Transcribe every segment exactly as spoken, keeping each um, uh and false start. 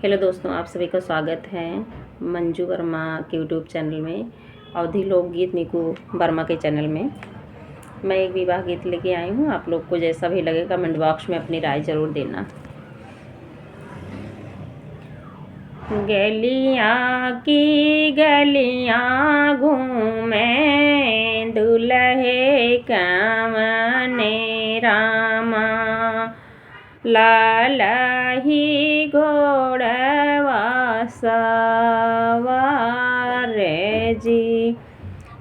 हेलो दोस्तों, आप सभी का स्वागत है मंजू वर्मा के YouTube चैनल में, अवधी लोकगीत निकू वर्मा के चैनल में। मैं एक विवाह गीत लेके आई हूँ, आप लोग को जैसा भी लगे कमेंट बॉक्स में अपनी राय ज़रूर देना। गलियाँ की गलियाँ घूमे दुलहे कवने रामा, लालही घोड़वा सवार जी।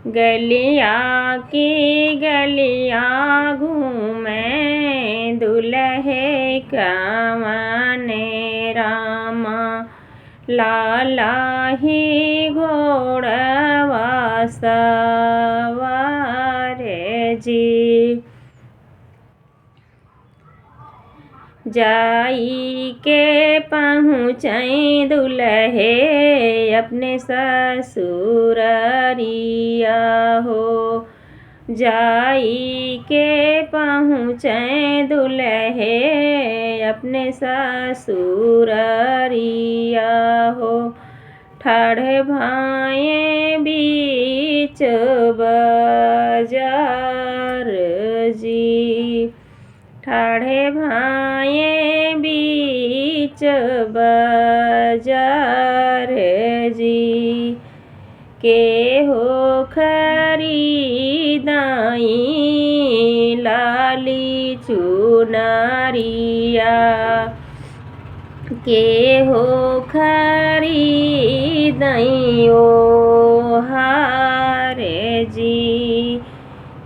गलियाँ की गलियाँ घूमे दुलहे कवने रामा, लालही घोड़वा सवार जी। जाई के पहुँचै दुलहे अपने ससुररिया हो। जाई के पहुँचै दुलहे अपने ससुररिया हो। ठाढ़ भाए बीच बाजार जी। ठाढ़े भाए बीच बाजार जी। के हो खरीदाई लाली चुनरिया, के हो खरीदाई ओ हार जी।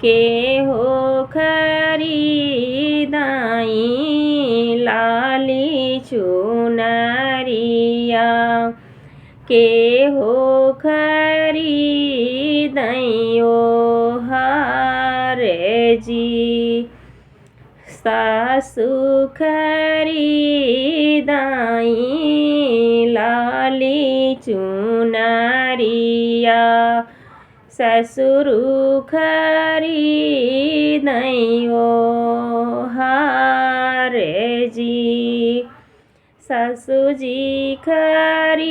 के हो खरीदाई लाली चुनरिया, के हो खरीदाई ओ हार जी। सासु खरीदाई लाली चुनरिया, ससुरु खरीदाई ओ हार जी। सासु जी खरीदाई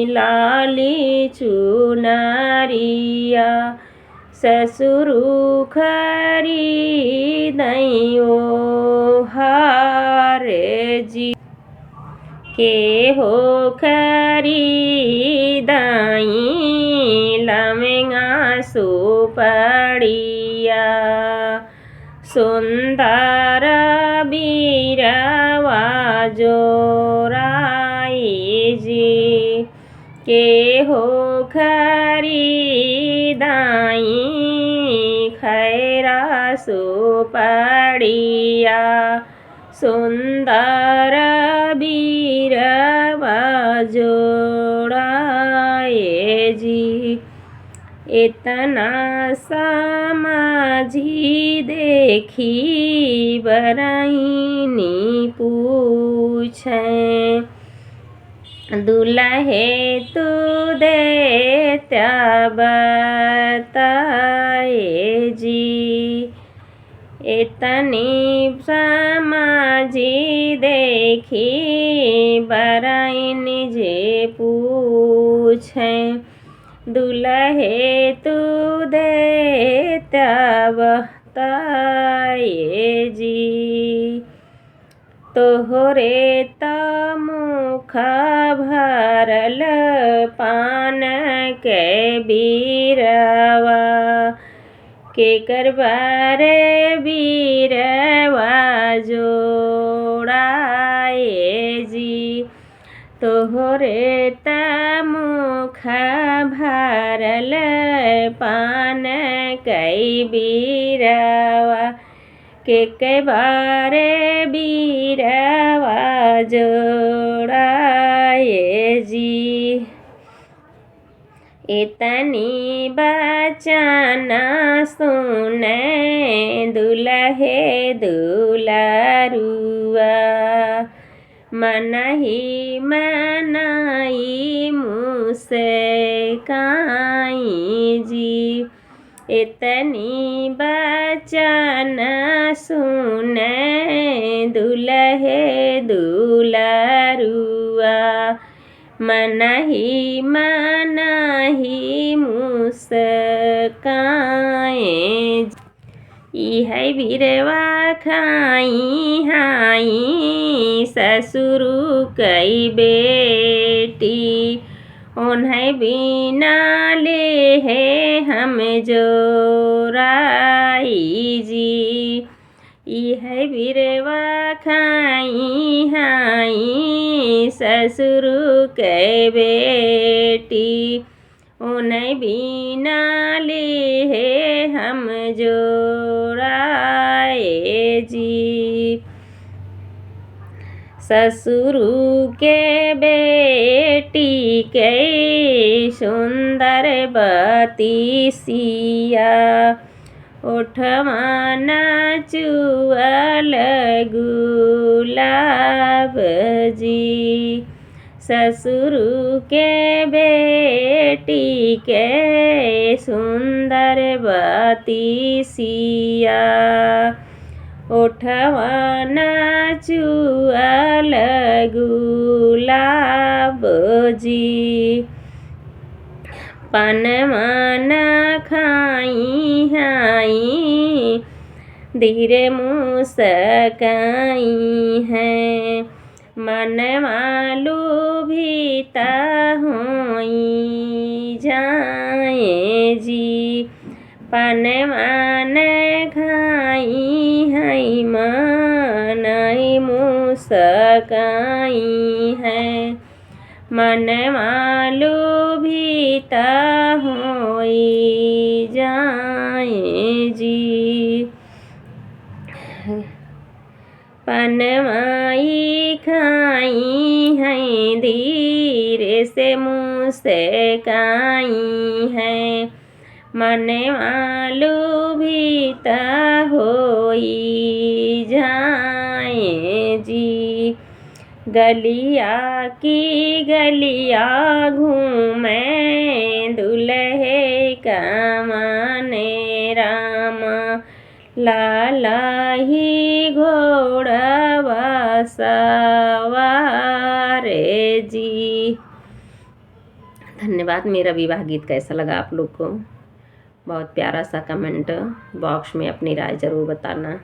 लाली चुनरिया, ससुरु खरीदाई ओ हार जी। के हो खरीदाई लमंगा सुपड़िया, सुंदर बीरवा जोराई जी। के हो खरीदाई खैरा सुपड़िया, सुंदर बीरवा जोड़ाए जी। एतना समाजी देखी बरैनी पूछे, दुलहे तू देत्या बताए जी। एतनी समाजी देखी बरैन जे पूछे, दुलहे तू देत्या बताए जी। तोहरे त मुख भरल पान के बीरवा, केकर बारे बीरवा जोड़ाए जी। तोहरे त मुख भरल पान कई बीरवा, केकर बारे बीरवा जोड़ाए जी। एतनी बचन सुने दुलहे दुलरुआ, मनही मनई मुस्काई जी। एतनी बचन सुने दुलहे दुलरुआ, मनहि मनहि मुस्काए। इहै बिरवा खाई हाई ससुरु कै बेटी, ओन्है बिना लेहे हम जोराई जी। इहै बिरवा खाई हाई ससुरु कै बेटी, ओन्है बिना लेहे हम जोराए जी। ससुरु के बेटी कै सुंदर बतिसिया, ओठवा ना चुअल गुलाब जी। ससुरु के बेटी कै सुंदर बतिसिया, ओठवा ना चुअल गुलाब जी। पनवा ना खाई हाई धीरे मुस्काई है, मनवा लोभित होई जाए जी। पनवा ना खाई है मनई मुस्काई है, मनवा लोभित होई जाए जी। पनवा ई खाई है धीरे से मुस्काई है, मनवा लोभित होई जाए जी। गलिया की गलिया घूमे दुलहे कमाने रामा, लाला ही घोड़वा सवार जी। धन्यवाद। मेरा विवाह गीत कैसा लगा आप लोग को? बहुत प्यारा सा comment box में अपनी राय ज़रूर बताना।